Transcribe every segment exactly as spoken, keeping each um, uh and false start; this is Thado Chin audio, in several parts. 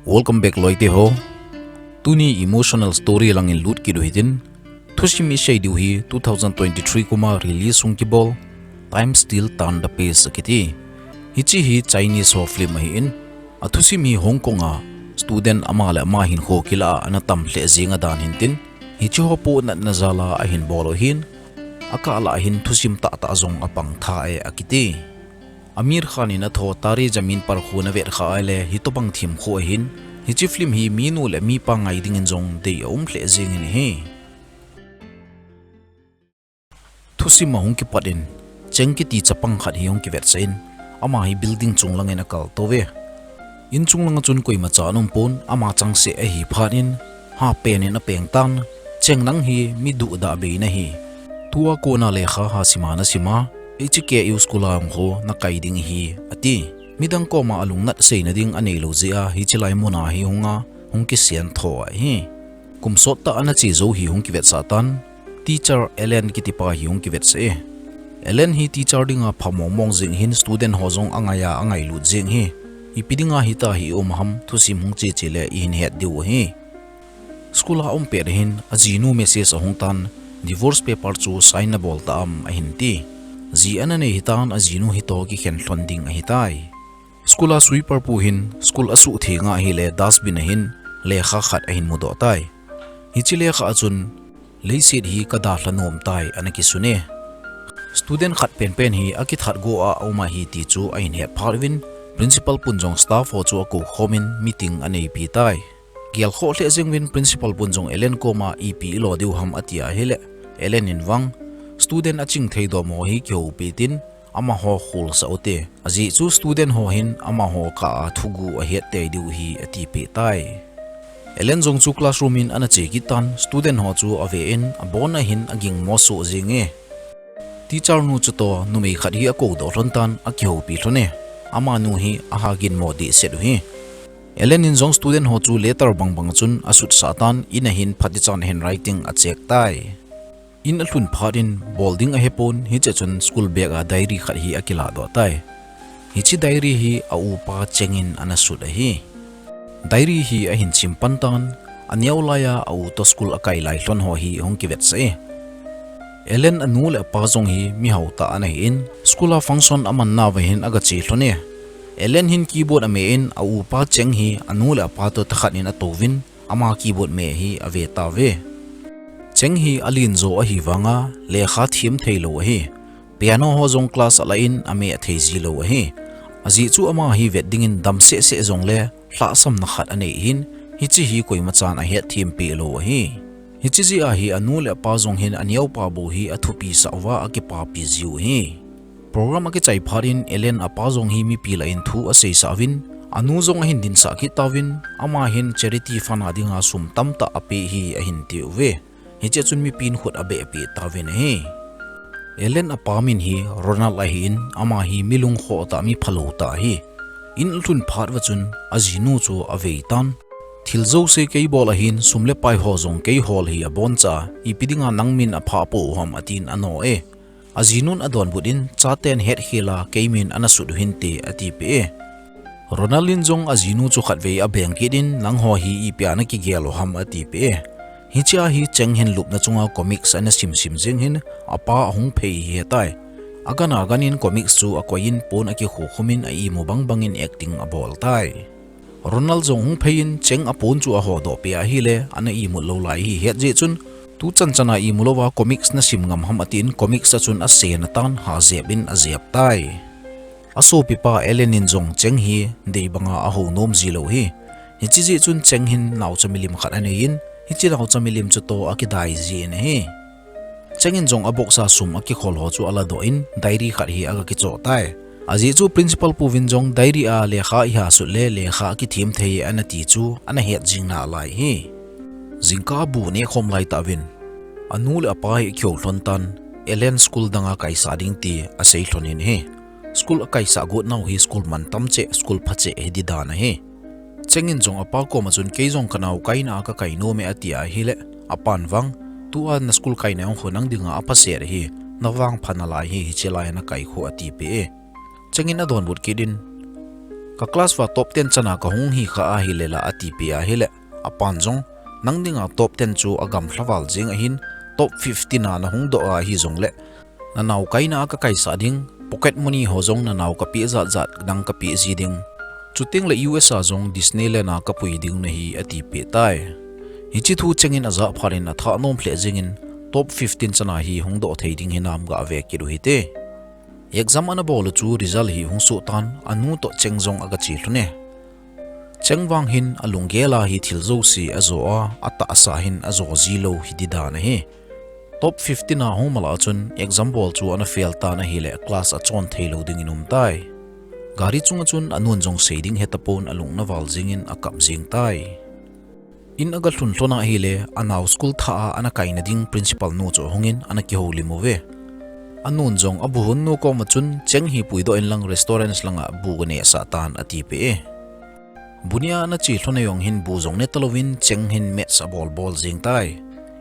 Welcome back loite ho. Tuni emotional story langin lut kit u hitin. Thusim isei diu hi two thousand twenty-three kuma release hung kibol Time Still Turn the Page akiti. Hiche hi Chinese ho film ahin. Athusim hi Hong Kong a student ama le ama hinkho kila a ana tam lheh jing adan hintin. Hiche ho pohnatna jal a ahin bol u hin. Akah lah hin thusim tahtah jong apang tha e akiti. Aamir Khan in atho Taare Zameen Par khu navet kha ahile hitobang thim khu ahin. Hiche film hi minu le mipa ngai dingin jong dei aum lheh jengin ahi. Thusim ahung kipat in, Cheng kiti chapang khat hi hung kivetsah in, ama hi building chung langin akal to ve. In chung langa chun koimacha ana um pon, ama changseh ahi phat in, ha pen in apeng tan, Cheng nang hi mi duhdah bei nahi. Tua kona lekha ha sima nasim a, H K U school a hung ho nakai ding ahi, ati. Midang koma alungnat seina ding anei lou jeh a, hiche lai muna hi hunga, hung kisian tho ahi. Kum sot tah ana che jou hi hung kivetsah tan, Teacher Ellen kitipa hi hung kivetsah e. Ellen hi teacher dinga pha mong mong jeng hin student ho jong angai a angailut jeng hi. Ipi dinga hita hi um ham thusim hung che che le ihin het diu ahi. School a um pet hin ajinu message ahung tan divorce paper chu sign nabol ta am ahin ti. Ji ana nei hitan ajinu hito kikhen lhon ding ahitai. School a sweeper pu hin school asuh theng ahile dustbin a hin lekha khat ahin mudoh tai. Hiche lekha a chun leiset hi kadalha nom tai ana kisun e. Student khat penpen hi akithat go a aum ahi ti chu ahin het phat uvin principal pun jong staff ho chu akou khom in meeting aneipi tai. Gelkhoh lheh jeng uvin principal pun jong Ellen koma ipi ilo diu ham ati ahile Ellen in vang student aching thei dom ho hi kihoupi tin amaho kholsah ute. Ajeh chu student ho hin amaho kah a thugu ahet tei diu hi atipeh tai. Ellen jong chu classroom in ana che kit tan student ho chu ave in abon a hin aging mo soh jeng e. Teacher nu chutoh numei khat hi akoudoh lhon tan akihoupi lhon e. Amanu hi aha gin mo dehset u hi. Ellen in jong student ho chu letter bangbang chun asutsah tan in a hin phatichan handwriting acheck tai. In alhun phat in bol ding ahepon hiche chun school bag a diary khat hi akiladoh tai. Hiche diary hi a upa Cheng in ana sut ahi. Diary hi ahin sim pan tan aneo lai a a u toh school akai lai lhon ho hi hung kivetsah e. Ellen anu le apa jong hi mihao tah ana hi in school a function aman nauva hin agache lhon e. Ellen hin keyboard ame in a upa Cheng hi anu le apa toh thakhat in atouvin ama keyboard me hi ave tauve. Cheng hi alen jo ahi vanga lekha them thei lou ahi. Piano ho jong class ala in ame athei ji lou ahi. Ajeh chu ama hi vet dingin dam seh seh jongle lhahsamna khat anei hin hiche hi koimachan ahet them peh lou ahi. Hiche jeh a hi anu le apa jong hin aneopa bou hi athupi sah uva akipapi jiu ahi. Program akichai phat in Ellen apa jong hi mipi lah in thu aseisah uvin, anu jong ahin dinsah kit tauvin, ama hin charity fund a dinga sum tamtah apeh hi ahin tiuve. Hiche chun mipin khut abeh peh tauvin ahi. Ellen apa min hi Ronald ahin, ama hi milungkhoh tah miphalou tah ahi. In alhun phat uva chun ajinu chu avei tan. Thil jouse kei bol ahin, sum le pai ho jong kei hol hi aboncha, ipi dinga nang min aphah pou ham atin ano e. Ajinun adonbut in, chaten hetkhel a kei min ana sut u hinte atipeh e. Ronald in jong ajinu chu khatvei abeng kit in, nangho hi ipia nakigel u ham atipeh e. Hichea hi Cheng hin lupna chunga comics ana simsim jeng hin, apa ahung phei hi ahetai. Agan agan in comics chu akoiyin pon akikhukhum in a imu bangbang in acting abol tai. Ronald jong hung phei in Cheng apon chu ahodoh peh ahile, ana imut lou lai hi ahet jeh chun, tuchan chana imu louva comics nasim ngam ham atin comics a chun asen atan ha jep in ajep tai. Asopipa Ellen in jong Cheng hi dei banga ahou nom ji lou hi. Hiche jeh chun Cheng hin naocha milim khat anei in, hiche naocha milim chutoh akidai jin ahi. Cheng in jong abox a sum akikhol ho chu aladoh in diary khat hi aga kichoh tai. Ajeh chu principal puvin jong diary a lekha iha sut le lekha akithem thei ana ti chu ana het jing nalai hi. Jingkah bu nehkhom laitah uvin anu le apa hi akihou lhon tan, Ellen school danga kaisah ding ti asei lhon in ahi. School akaisah got nau hi school mantam cheh, school pha cheh hidi dan ahi. Cheng in jong apa koma chun kei jong kanao kaina a kakai nom e ati ahile, apan vang, tua na school kaina jong khu nang dinga aphaset ahi, navangpha nalai hi hiche lai a nakai khu atipeh e. Cheng in adonbut kit in, Ka class uva top ten chana kahung hi kha ahile la atipeh ahile, apan jong, nang dinga top ten chu agamlha val jeng ahin, top fifteen a nahung doh ahi jongle, nanao kaina a kakaisah ding, pocket money ho jong nanao kapeh jat jat dang kapeh ji ding. Chutengle U S a jong Disneyland a kapui ding nahi atipeh tai. Hiche thu Cheng in ajah phat in athah nom lheh jengin, top fifteen chana hi hung doh thei ding hinam gave kit u hite. Exam ana bol u chu result hi hung soh tan, anu toh Cheng jong aga che lhon e. Cheng vang hin alunggel a hi thil jouse ajo a, atahsa hin ajo ji lou hi di dan ahi. Top fifteen a hung mala chun exam bol chu ana fail tan ahile class achon thei lou dingin um tai. Gari chunga chun anun jong sei ding he tapon alung na val jengin akap jeng tai. In aga lhun lhon ahile, anao school thah a ana kaina ding principal nu chu ahungin ana kihoulim uve. Anun jong abu hon nu koma chun Cheng hi puidoh in lang restaurants langa bu ganeh sah tan atipeh e. Bu neh a ana che lhon a jong hin bu jong ne talouvin Cheng hin maths abol bol jeng tai.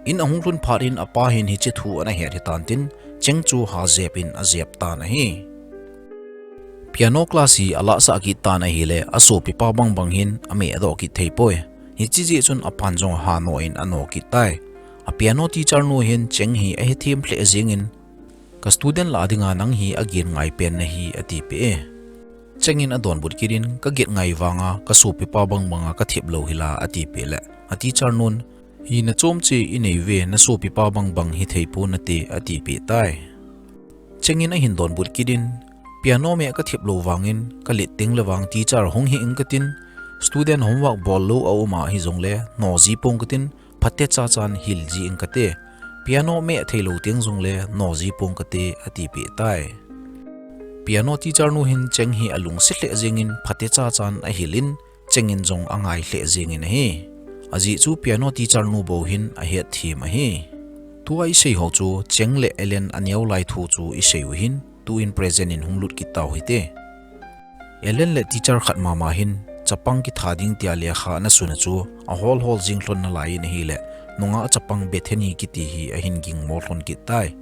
In ahung lhun phat in apa hin hiche thu ana het hitan tin Cheng chu ha jep in ajep tan ahi. Piano class hi alahsah kit tan ahile asopipa bangbang hin ameh adoh kit thei poi. Hiche jeh chun apan jong ha no in ano kit tai. A piano teacher nu hin Cheng hi ahethem lheh jengin, ka student lah dinga nang hi agen ngai pen nahi atipeh e. Cheng in adonbut kit in, kaget ngai vanga kasopipa bangbanga kathep lou hila atipeh le, a teacher nun, hi nachom che inei uve, nasopipa bangbang hithei pon nate atipeh tai. Cheng in ahin donbut kit in, piano meh kathep lou vangin, kalet tengle vang teacher hung hih ing katin, student homework bol lou aum ahi jongle, no ji pong katin, phatecha chan hil ji ing kate, piano meh thei lou teng jongle, no ji pong kate atipeh tai. Piano teacher nu hin Cheng hi alungset lheh jengin phatecha chan ahil in, Cheng in jong angai lheh jengin ahi. Ajeh chu piano teacher nu bou hin ahetthem ahi. Tua isei ho chu Cheng le Ellen aneo lai thu chu isei u hin, tuin present in hung lut kit tau hite. Ellen le teacher khat mama hin, chapang kitha ding tia lekha ana sun a chu, ahol hol jing lhon nalai in ahile, nungah chapang Bethany kiti hi ahin gingmo lhon kit tai.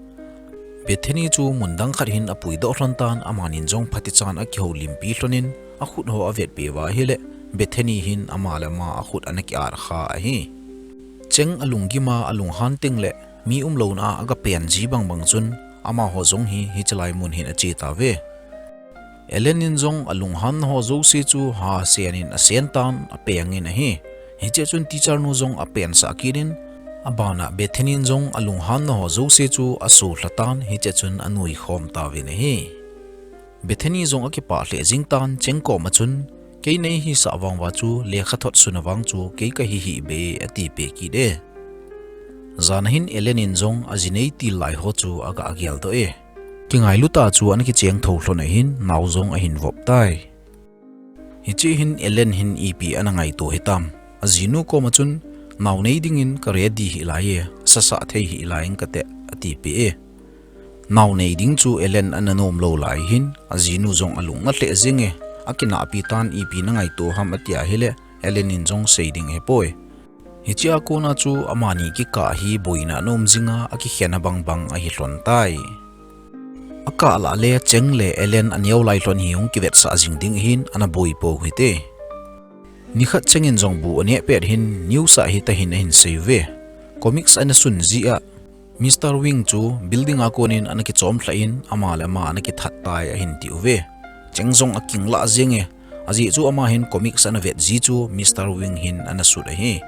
Bethany chu mun dang khat hin apuidoh lhon tan, amanin jong phatecha in akihoulimpi lhonin, akhut ho avetpeh uva ahile, Bethany hin ama le ama akhut ana ki-at kha ahi. Cheng alunggim a alunghan tengle, mi umlouna a aga pen ji bangbang chun, amaho jong hi hichelai mun hin ache tauve. Ellen in jong alunghan ho jouse chu hasen in asen tan apengin ahi. Hiche chun teacher nu jong apensah kit in, abana Bethany in jong alunghan ho jouse chu asulha tan hiche chun anui khom tauvin ahi. Bethany jong akipah lheh jing tan Cheng koma chun, kei neihisah vang uva chu lekhathot sun a vang chu kei kahi hih beh e atipeh kit e. Jan a hin Ellen in jong aji neitil lai ho chu aga geldoh e. Kingailu tah chu ana kicheng thou lhon ahin nao jong ahin vop tai. Hiche hin Ellen hin ipi ana ngaito hitam. Ajinu koma chun, nao nei dingin ka ready hih lai e, sasah thei hih lai ing kate, atipeh e. Nao nei ding chu Ellen ana nom lou lai hin, ajinu jong alung alheh jeng e, akinahpi tan ipi na ngaito ham ati ahile, Ellen in jong sei ding ahepoi. Hichea kona chu amani kikah hi boina ana um jinga akikhen a bangbang ahi lhon tai. Akah lah le Cheng le Ellen aneo lai lhon hi hung kivetsah jing ding ahin ana boi pou hite. Nikhat Cheng in jong bu aneh pet hin news a hitahin ahin sei uve. Comics ana sun jia Mister Wing chu building a konin ana kichom lhah in ama le ama ana kithat tai ahin ti uve. Cheng jong aking lah jeng e. Ajeh chu ama hin comics ana vet ji chu Mister Wing hin ana sut ahi.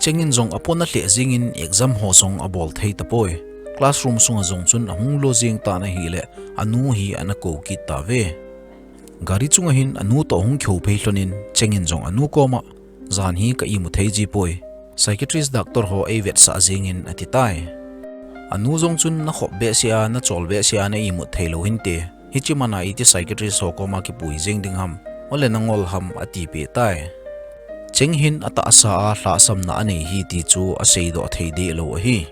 Cheng in jong apona lheh jengin exam ho jong abol thei tapoi. Classroom sunga jong chun ahung lo jeng tan ahile anu hi ana kou kit tauve. Gari chunga hin anu toh ahung kihou phei lhonin Cheng in jong anu koma, jan hi ka imu thei ji poi. Psychiatrist doctor ho eivetsah jengin ati tai. Anu jong chun na khop behseh a, na chol behseh a na imut thei lou hinte. Hiche mana iti psychiatrist ho koma kipui jeng ding ham, ole na ngol ham atipeh tai. Cheng hin atahsa a lhahsamna anei hi ti chu aseidoh thei deh lou ahi.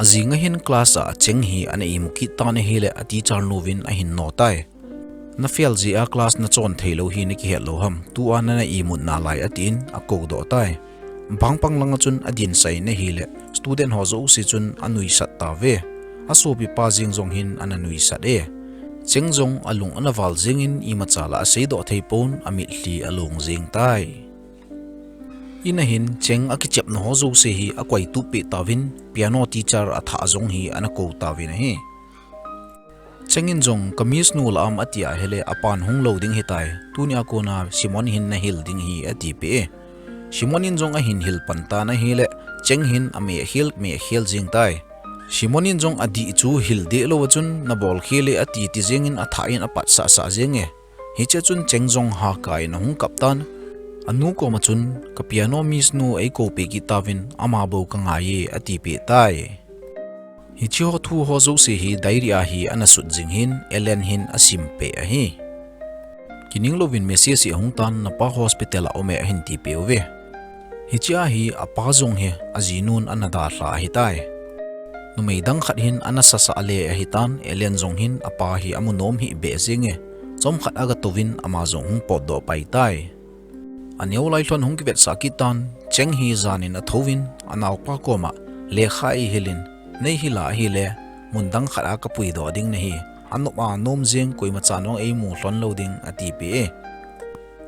Ajing a hin class a Cheng hi ana imu kit tan ahile a teacher nu vin ahin no tai. Na fail jeh a class na chon thei lou hi na kihet lou ham, tua na na imut nalai atin akou doh tai. Bangpang langa chun adinsah in ahile, student ho jouse chun anuisat tauve. Asopipa jeng jong hin ana nuisat e. Cheng jong alung ana val jengin imacha la aseidoh thei pon, amitlhi along jeng tai. Ina hin Cheng akichepna ho jouse hi akoitup peh tauvin, piano teacher athah jong hi ana kou tauvin ahi. Cheng in jong ka miss nu la am ati ahile apan hung lou ding hitai, tunia kona Simon hin nahil ding ahi atipeh e. Simon in jong ahin hil pan tan ahile, Cheng hin ameh khel meh khel jeng tai. Simon in jong adih chu hil deh lou a chun nabol khel e ati ti jengin athah in apat sah sah jeng e. Hichea chun Cheng jong hakai in ahung kap tan. Anu koma chun, ka piano miss nu eikou peh kit tauvin, ama bou kangai e atipeh tai. Hiche ho thu ho jouse hi diary a hi ana sut jing hin, Ellen hin asim peh ahi. Kining louvin message hi ahung tan, napa hospital a um e ahin tipeh uve. Hichea hi apa jong hi ajinun ana dalha ahitai. Numei dang khat hin ana sasah le ahitan, Ellen jong hin apa hi amu nom hih beh jeng e. Chomkhat aga touvin ama jong hung potdoh pai tai. Aneo lai lhon hung kivetsah kit tan, Cheng hi jan in athouvin, anaopa koma, lekha eihil in, neihil a ahile, mun dang khat a kapuidoh ding nahi, anop a nom jeng koimachan jong eimu lhon lou ding atipeh e.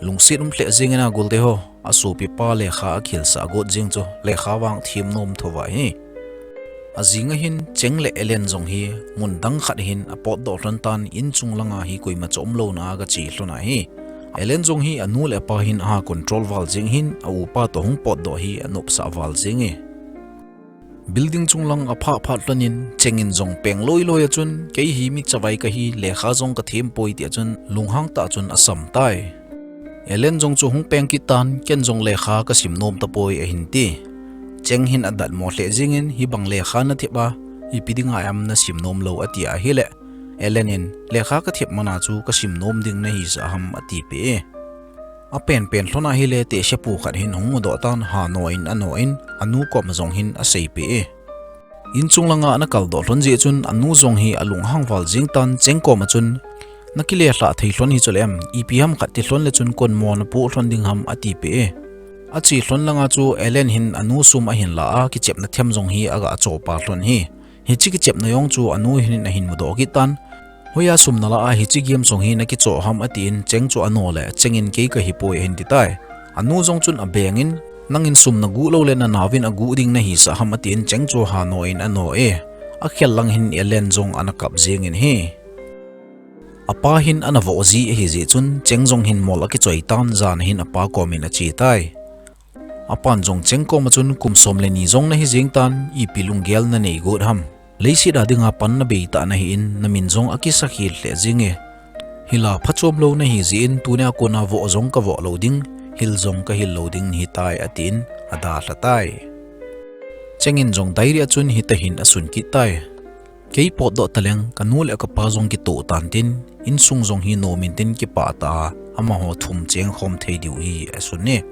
Lungset um lheh jengin a golte ho, asopipa lekha akihilsah got jeng chu, lekha vang them nom thouva ahi. Ajing a hin Cheng le Ellen jong hi mun dang khat hin apotdoh lhon tan, inchung langa hi koimacha umlouna a gache lhon ahi. Ellen jong hi anu le apa hin aha control val jeng hin, aupa toh hung potdoh hi anopsah val jeng e. Building chunglang aphah phat lhonin Cheng in jong peng loi loi a chun, kei hi mi chavai kahi, lekha jong kathem poi tia chun lunghang tah chun asam tai. Ellen jong chu hung peng kit tan, ken jong lekha kasim nom tapoi ahin ti. Cheng hin adatmo lheh jengin, hibang lekha nathep a, ipi dinga em nasim nom lou ati ahile, Ellen in, lekha kathep mana chu kasim nom ding nahisah ham atipeh e. Apenpen lhon ahile tehsepu khat hin ahung mudoh tan, hano in ano in, anu koma jong hin aseipeh e. Inchung langa ana kaldoh lhon jeh chun anu jong hi alunghang val jeng tan, Cheng koma chun, nakilelhah thei lhon hichu le em, ipi ham khat ti lhon le chun konmo napoh lhon ding ham atipeh e. Ache lhon langa chu Ellen hin anu sum ahin la a, kichepna them jong hi aga chopa lhon hi. Hiche kichepna jong chu anu hin ahin mudoh kit tan. Hoiya sum nala a hiche game jong hi nakichoh ham atin, Cheng chu ano le, Cheng in kei kahipoi ahin ti tai. Anu jong chun abengin, nangin sum naguh lou le nanaovin aguh ding nahisah ham atin, Cheng chu hano in ano e. Akhel lang hin Ellen jong ana kap jengin ahi. Apa hin ana voh ji ahi jeh chun, Cheng jong hin mol akichoi tan, jan a hin apa komin ache tai. Apan jong Cheng koma chun, kum som le ni jong nahi jeng tan, ipi lunggel nanei got ham. Leiset a dinga pan nabei tah nahin, namin jong akisakhel lheh jeng e. Hila phachom lou nahi jeh in, tunia kona voh jong kavoh lou ding, hil jong kahil lou ding nahitai atin, adalha tai. Cheng in jong diary a chun hitahin asun kit tai. Kei potdoh taleng, kanu le kapa jong kitoh tan tin, insung jong hi nom intin kipah tah a, amaho thum chengkhom thei diu hi asun e.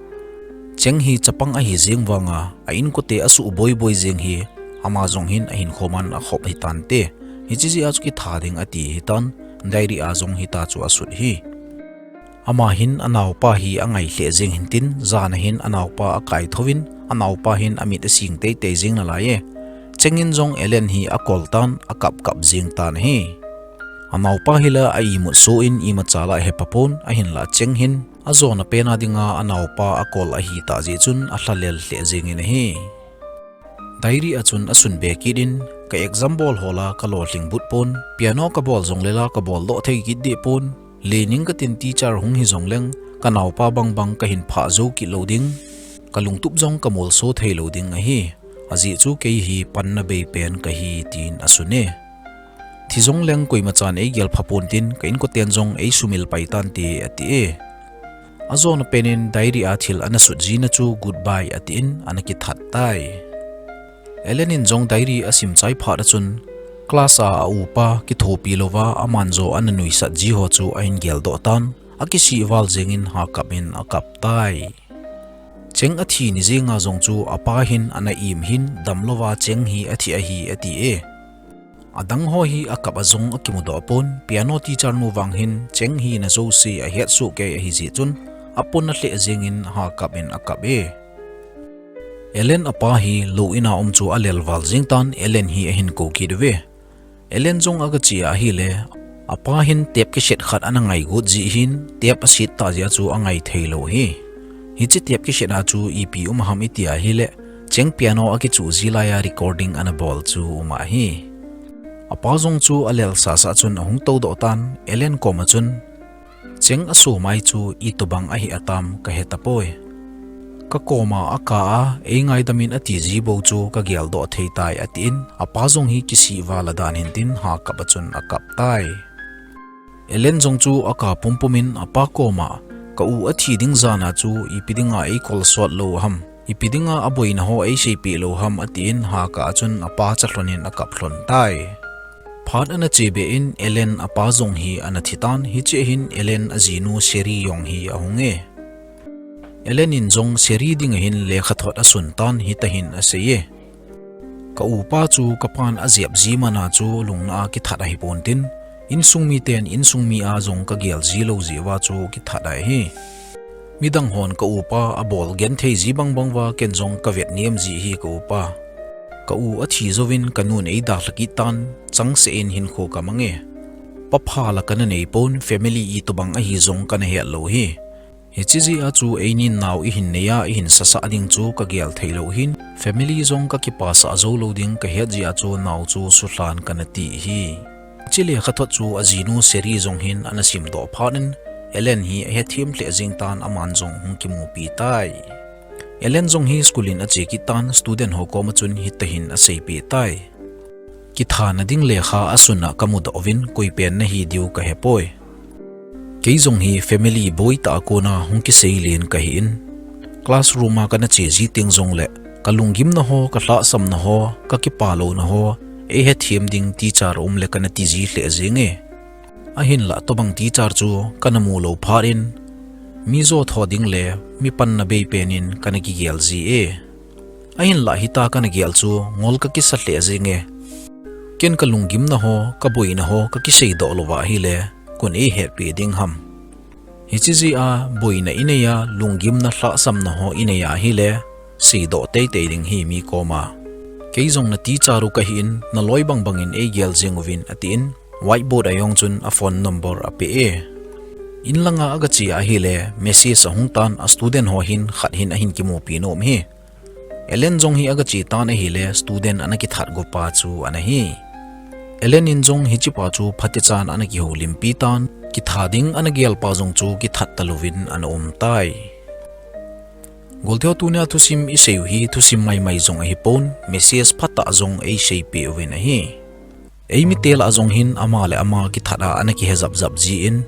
Cheng hi chapang ahi jeng vanga, a inkote asuh boiboi jeng hi, ama jong hin ahinkhoman akhop hitante. Hiche jeh a chu kitha ding ati hitan, diary a jong hita chu asut hi. Ama hin anaopa hi angai lheh jeng hintin, jan a hin anaopa akaithouvin, anaopa hin amit asing teitei jeng nalai e. Cheng in jong Ellen hi akol tan, akapkap jeng tan ahi. Anaopa hi la a imut so in imacha la ahe papon, ahinla Cheng hin ajona pen a dinga anaopa akol ahitah jeh chun alhalel lheh jengin ahi. Diary a chun asun be kit in, ka exam bol ho la kalolhing but pon, piano kabol jongle la kaboldoh thei kit deh pon, lening katin teacher hung hi jongleng, kanaopa bangbang kahin phah jou kit lou ding, kalungtup jong kamolso thei lou ding ahi, ajeh chu kei hi panna bei pen kahi tin asun e. Thi jongleng koimachan eigel phapon tin, ka inkoten jong eisumil pai tante ati e. Ajona pen in diary a thil ana sut jina chu goodbye atin ana kithat tai. Ellen in jong diary asim chai phat a chun, class a aupa kithopi louva aman jo ana nuisat ji ho chu ahin geldoh tan, akisih val jengin hakap in akap tai. Cheng athi ni jenga jong chu apa hin ana im hin, damlouva Cheng hi athi ahi ati e. Adang ho hi akap a jong akimudoh pon, piano teacher nu vang hin Cheng hina jouse ahetsoh kei ahi jeh chun, aponna lheh jengin hakap in akap e. Ellen apa hi lou in a um chu alel val jeng tan, Ellen hi ahin kou kit uve. Ellen jong agache a ahile, Apa hin tape cassette khat ana ngai got jeh hin, tape aset tah jeh a chu angai thei lou hi. Hiche tape cassette a chu ipi um ham iti ahile, Cheng piano akichuh ji lai a recording ana bol chu um ahi. Apa jong chu alel sasa chun ahung tou doh tan, Ellen kom a chun, Cheng aso mai chu itobang ahi atam kahe tapoi. Ka kom a aka a, ei ngaidam in ati ji bou chu kagel doh thei tai, atin, apa jong hi kisih val a dan hin tin, ha kap a chun akap tai. Ellen jong chu aka pumpum in apa kom a, ka u athi ding jan a chu ipi dinga ei kolsot lou ham, ipi dinga aboina ho ei seipeh lou ham, atin, ha kap a chun apa cha lhon in akap lhon tai. Phat ana che be in Ellen apa jong hi ana thi tan, hiche hin Ellen ajinu Sherry jong hi ahung e. Ellen in jong Sherry ding a hin lekhathot asun tan, hiti hin asei e. Ka upa chu kapan ajep ji man a chu lungna a kithat ahi pon tin, insung miten insung mi a jong kagel ji lou jeh uva chu kithat ahi. Midang hon ka upa abol genthei ji bangbang uva ken jong kavet nem ji hi ka upa. Ka u athi jouvin kanun eidalha kit tan, changseh in hinkho kamang e. Pa pha la kana nei pon, family itobang ahi jong kana het lou hi. Hiche jeh a chu einin nao ihin nei a, ihin sasah ding chu kagel thei lou hin, family jong kakipasah jou lou ding kahet jeh a chu nao chu sulhan kana ti hi. Hiche lekhathot chu ajinu Sherry jong hin ana simdoh phat in, Ellen hi ahethem lheh jeng tan, aman jong hung kimupi tai. Ellen jong hi school in ache kit tan, student ho kom a chun hiti hin aseipeh tai. Kithana ding lekha asun a kamudoh uvin, koi pen nahi diu kahepoi. Kei jong hi family boi tah a kona hung kiseilen kahi in, classroom a kana che ji teng jongle, kalunggimna ho, kalhahsamna ho, kakipah louna ho, eihethem ding teacher aum le kana ti ji lheh jeng e. Ahinlah tobang teacher chu kana mu lou phat in, mi jo tho ding le mi panna bei pen in kana kigel ji e. Ahinlah hitia kana gel chu ngol kakisa lheh jeng e. Ken kalunggimna ho, kaboina ho kakiseidoh louva ahile, koin eihetpeh ding ham. Hiche jeh a boina inei a, lunggimna lhahsamna ho inei a ahile, seidoh teitei ding hi mi kom a. Kei jong na teacher u kahi in, naloi bangbang in eigel jeng uvin, atin, whiteboard a jong chun aphone number apeh e. In langa agache ahile, message ahung tan, a student ho hin khat hin ahin kimupi nom hi. Ellen jong hi agache tan ahile, student ana kithat go pa chu ana hi. Ellen in jong hiche pa chu phatechan ana kihoulimpi tan, kitha ding ana gel pa jong chu kithat talouvin ana um tai. Golteho, tunia thusim isei u hi thusim maimai jong ahipon, message phatah jong eiseipeh uvin ahi. Eimite lah jong hin ama le ama kithat a ana kihe japjap jin,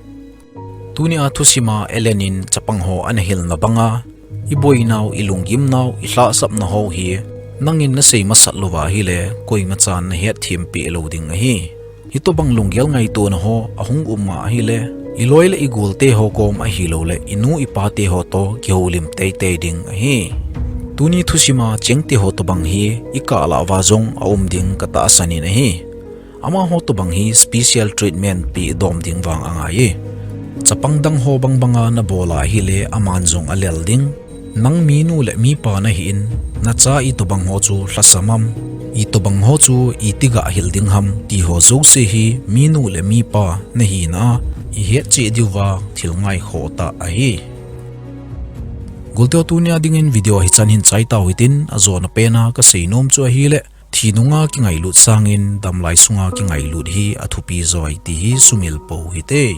tunia thusim a Ellen in chapang ho ana hilna banga, iboinau, ilunggimnau, ilhahsapna ho hi nangin nasei masat louva ahile, koimachan nahetthem peh lou ding ahi. Hitobang lunggel ngaitona ho ahung um a ahile, iloi le igolte ho kom ahiloule, inu ipate ho toh kihoulim teitei ding ahi. Tuni thusim a Chengte ho tobang hi ikah lah uva jong aum ding katahsan in ahi. Amaho tobang hi special treatment peh dom ding vang angai e. Chapang dang ho bangbanga nabol a ahile aman jong alel ding. Nang minu le mipa nahi in, nacha itobang ho chu lhasam am, itobang ho chu iti gah hil ding ham ti ho jouse hi minu le mipa nahina a ihetcheh diuva thil ngaikhoh tah ahi. Golteho, tunia dingin video hichan hin chai tau hitin, ajona pena kaseinom chu ahile, thi nunga kingailut sangin damlai sunga kingailut hi athupi joi ti hi sumil pou hite.